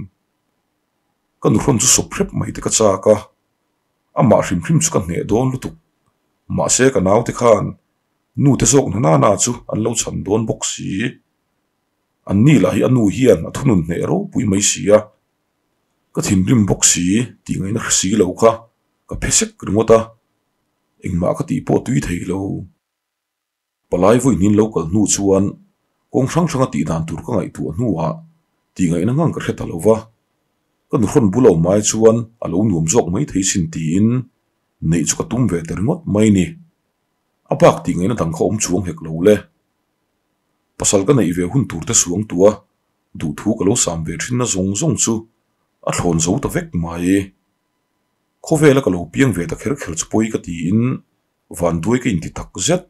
S1: Ka nuhrawn chu sawp hrep mai te ka chak a, amah hrim hrim chu ka hneh dawn lutuk. Mahse ka naute khan Nu te zawk na nana chu an lo chhan dawn bawk si. An ni lah hi a nu hian a thunun hneh ropui mai si a. Ka thinrim bawk si tih ngaihna hre si lo kha ka phe sek ringawt a, engmah ka tih pawh tui thei lo. Palai vawiin lo kal hnu chuan kawng hrang hranga tih dan tur ka ngaihtuah hnuah tih ngaihna ngang ka hre ta lo va. Ka nuhrawn bul awm ai chuan a lo nuam zawk mai thei sin tiin neih chu ka tum ve ta ringawt mai ni. A bak tih ngaihna dang kha awm chuang hek lo le. Pasal ka neih ve hun tur te suang tua duhthu ka lo sam ve thinna zawng zawng chu a thlawn zo ta vek mai. Khawvela ka lo piang ve ta kher kher chu pawi ka tiin vanduai ka inti tak zet.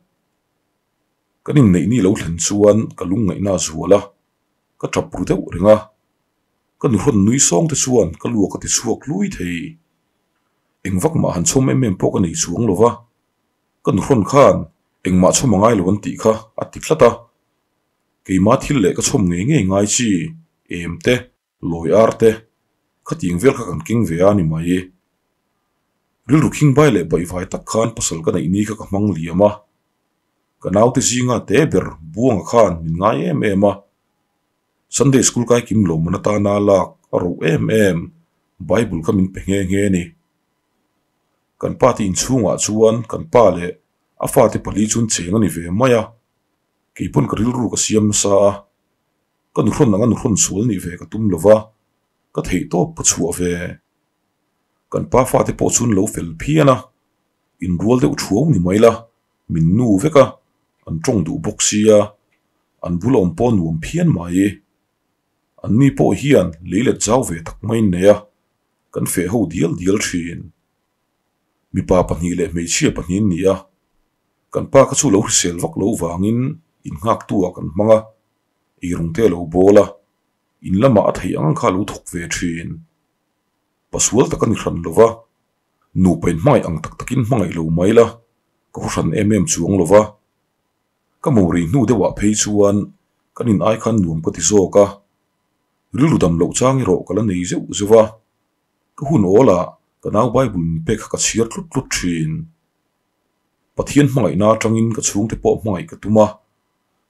S1: Kan inneih ni lo thlen chuan ka lungngaihna a zual a, ka tap ru deuh reng a. Ka nuhrawn nui sawng te chuan ka luak a ti chhuak hlui thei. Eng vak mah han chhawm em em pawh ka nei chuang lo va. Ka nuhrawn khan engmah chhawm a ngai lo an tih kha a ti tlat a. Keimah thil leh ka chhawm ngei ngei ngai chi em te, lawi ar te, khatiang vel kha kan keng ve a ni mai. Rilru khingbai leh baihvai tak khan pasal ka neih ni kha ka hmang liam a. Ka naute zinga te ber Buanga khan min ngai em em a. Sunday school kai kim lawmman atana lak a roh em em Bible kha min pe nghe nghe a ni. Kan pa te inchhungah chuan kan pa leh a fate pali chuan cheng a ni ve mai a, kei pawn ka rilru ka siam nasa a, ka nuhrawn anga nuhrawn sual nih ve ka tum lo va, ka theih tawp ka chhuah ve. Kan pa fate pawh chuan lo fel phian a, inrual deuh thuau ni mai la, min nu vek a, an tawng duh bawk sia, an bul awm pawh nuam phian mai. An ni pawh hian lei let zau ve tak mai nei a, kan feh ho dial dial thin. Mipa pahnih leh hmeichhia pahnih an ni a, kan pa kha chu lo hrisel vak lo vangin innghaktu ah kan hmang a, eirawng te a lo bawl a, in lamah a theih ang ang kha a lo thawk ve thin. Pasual tak a ni hran lo va, nupa in hmangaih ang tak takin hmangaih lo mai la, ka hu hran em em chuang lo va. Ka mawri hnu deuhah phei chuan kan in ai khan nuam ka ti zawk a, rilru dam loh chang erawh ka la nei zeuh zeuh a, ka hun awl ah ka nau Bible min pek kha ka chhiar tlut tlut thin. Pathian hmangaihna atangin ka chhungte pawh hmangaih ka tum a,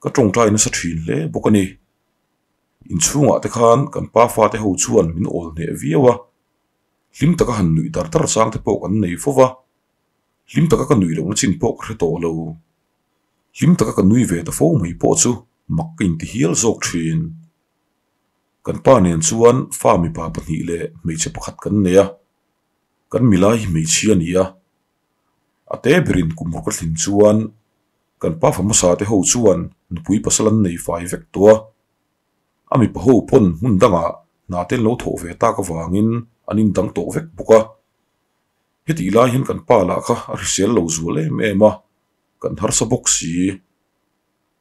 S1: ka tawngtai nasa thin hle bawk a ni. Inchhungah te khan kan pa fate ho chuan min awl hneh viau a, hlim taka han nuih dar dar chang te pawh kan nei fo va, hlim taka ka nuih lohna chin pawh ka hre tawh lo. Hlim taka ka nui ve ta fo mai pawh chu mak ka inti hial zawk thin. Kan pa nen chuan fa mipa pahnih leh hmeichhe pakhat kan nei a, kan milai hi hmeichhia a ni a. A te berin kum ruk a thlin chuan kan pa fa hmasa te ho chuan nupui pasal an nei fai vek tawh a. A mipa ho pawn hmun dangah hna te an lo thawh ve tak avangin an indang tawh vek bawk a. Hetih lai hian kan pa lah kha a hrisel lo zual em em a, kan harsa bawk si.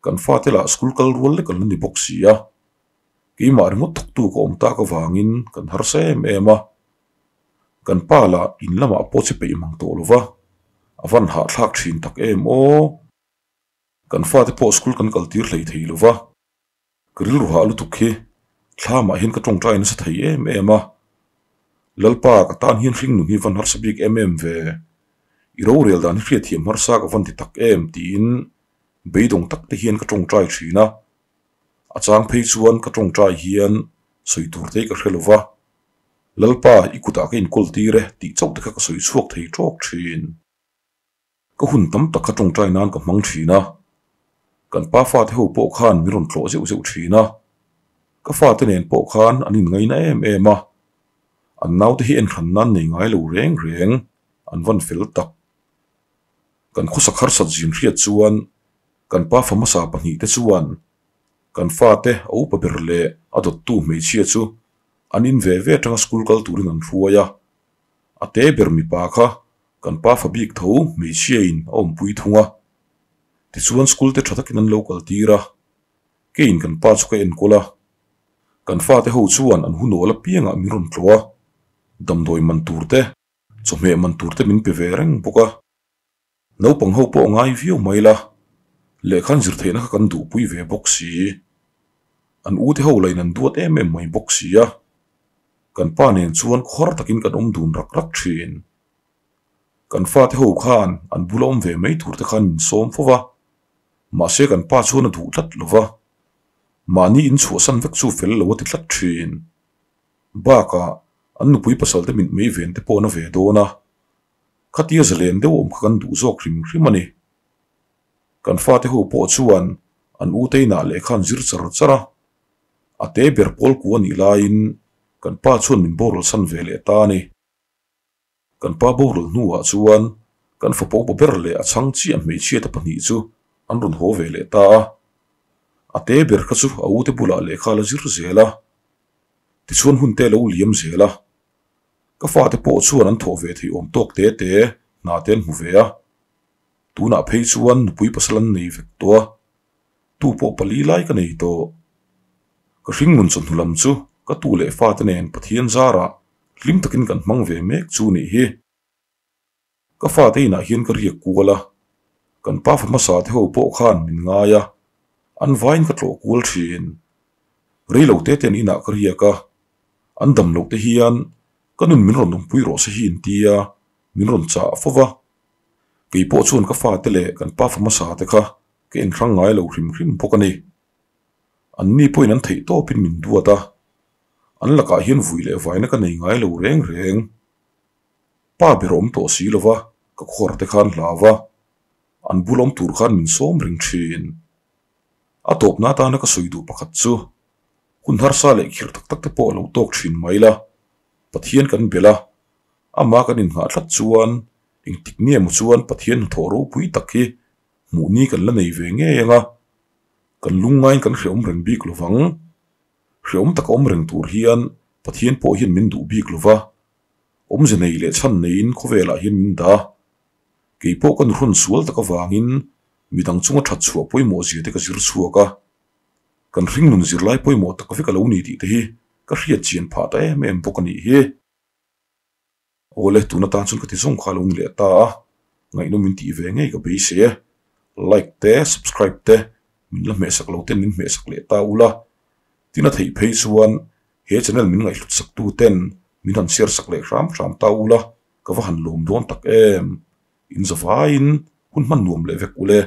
S1: Kan fate lah school kal rual lek an la ni bawk si a, keimah ringawt thawktu ka awm tak avangin kan harsa em em a. Kan pa lah in lamah pawh che peih mang tawh lo va, a van hahthlak thin tak em aw. Kan fate pawh school kan kal tir hlei thei lo va. Ka rilru hah lutuk hi thlamah hian ka tawngtai nasa thei em em a, Lalpa ka tan hian hring nun hi van harsa bik em em ve, i rorel dan hi hriatthiam harsa ka van ti tak em tiin beidawng tak te hian ka tawngtai thin a, a chang phei chuan ka tawngtai hian sawi tur te ka hre lo va, Lalpa i kutah ka inkawl tir e tih chauh te kha ka sawi chhuak thei tawk thin. Ka hun tam tak kha tawngtai nan ka hmang thin a, kan pa fate ho pawh khan min rawn tlawh zeuh zeuh thin a, ka fate nen pawh khan an inngaina em em a, an naute hi enhran nan nei ngai lo reng reng, an van fel tak. Kan khawsak harsat zin hriat chuan kan pa fa hmasa pahnihte chuan kan fate a upa ber leh a dawttu hmeichhia chu an in ve ve atanga school kal turin an hruai a, a te ber mipa kha Kan pa fa bik tho hmeichhiain a awmpui thung a, tichuan school te tha takin an lo kal tir a, keiin kan pa chu ka enkawl a, kan fate ho chuan an hunawl apiangah min rawn tlawh a, damdawi man tur te, chawhmeh man tur te min pe ve reng bawk a. Naupang ho pawh ngai viau mai la, lehkha an zir theihna kha kan duhpui ve bawk si. An ute ho lain an duat em em mai bawk si a, kan pa nen chuan khawr takin kan awm dun rak rak thin. Kan fate ho khan an bula awm ve mai tur te khan min sawm fo va, mahse kan pa chuan a duh tlat lo va, mahni in chhuahsan vek chu fel lo a ti tlat thin. Bakah an nupui pasal te mit mei ven te pawh na ve dawn a, khatia zalen deuh awm kha kan duh zawk hrim hrim a ni. Kan fate ho pawh chuan an u te inah lehkha an zir char char a, a te ber pawl ku a nih laiin kan pa chuan min boral san ve leh ta a ni. Kan pa boral hnuah chuan kan fapa upa ber leh a chhang chiah hmeichhiate pahnih chu an rawn haw ve leh ta a. A te ber kha chu a ute bulah lehkha a la zir zel a, tichuan hun te a lo liam zel a. Ka fate pawh chuan an thawh ve theih awm tawk te te hna te an hmu ve a. Tunah phei chuan nupui pasal an nei vek tawh a, tu pawh pali lai ka nei tawh. Ka hringnun chawhnu lam chu ka tu leh fate nen Pathian zarah Hlim takin kan hmang ve mek chu nih hi. Ka fate inah hian ka riak kual a, kan pa fa hmasa te ho pawh khan min ngai a, an vaiin ka tlawh kual thin. Rei lo te ten inah ka riak a, an dam loh te hian ka nun min rawn awmpui rawh se hi intia min rawn chah fo va. Kei pawh chuan ka fate leh kan pa fa hmasa te kha ka enhrang ngai lo hrim hrim bawk a ni. Anni pawhin an theih tawpin min duat a, an lakah hian vui leh vaina ka nei ngai lo reng reng. Pa ber awm tawh si lova ka khuar te khan hlau va, an bul awm tur khan min sawm reng thin. A tawpna atana ka sawi duh pakhat chu, hun harsa leh khirh tak tak te pawh a lo tawk thin mai la, Pathian kan bel a, amah kan innghah tlat chuan engtik nge maw chuan Pathian hnathawh ropui tak hi hmuh ni kan la nei ve ngei ang a, kan lungngaiin kan hrehawm reng bik lo vang. Hrehawm taka awm reng tur hian Pathian pawh hian min duh bik lo va, awmze nei leh chhan neiin khawvelah hian min dah a. Kei pawh ka nuhrawn sual tak avangin midang chunga that chhuah pawimawh zia te ka zir chhuak a, kan hringnun zirlai pawimawh tak vek a lo ni tih te hi ka hriat chian phah ta em em bawk a nih hi. Awle, tun atan chuan ka ti zawng kha a lo ni leh ta a, ngaihnawm min tih ve ngei ka beisei e. Like te, subscribe te, min la hmehsak lo ten min hmehsak leh ta ula. Tin a theih phei chuan he channel min ngaihhlut sak tu ten min han share sak leh hram hram ta ula, ka va han lawm dawn tak em. In zavaiin hun hman nuam leh vek ule.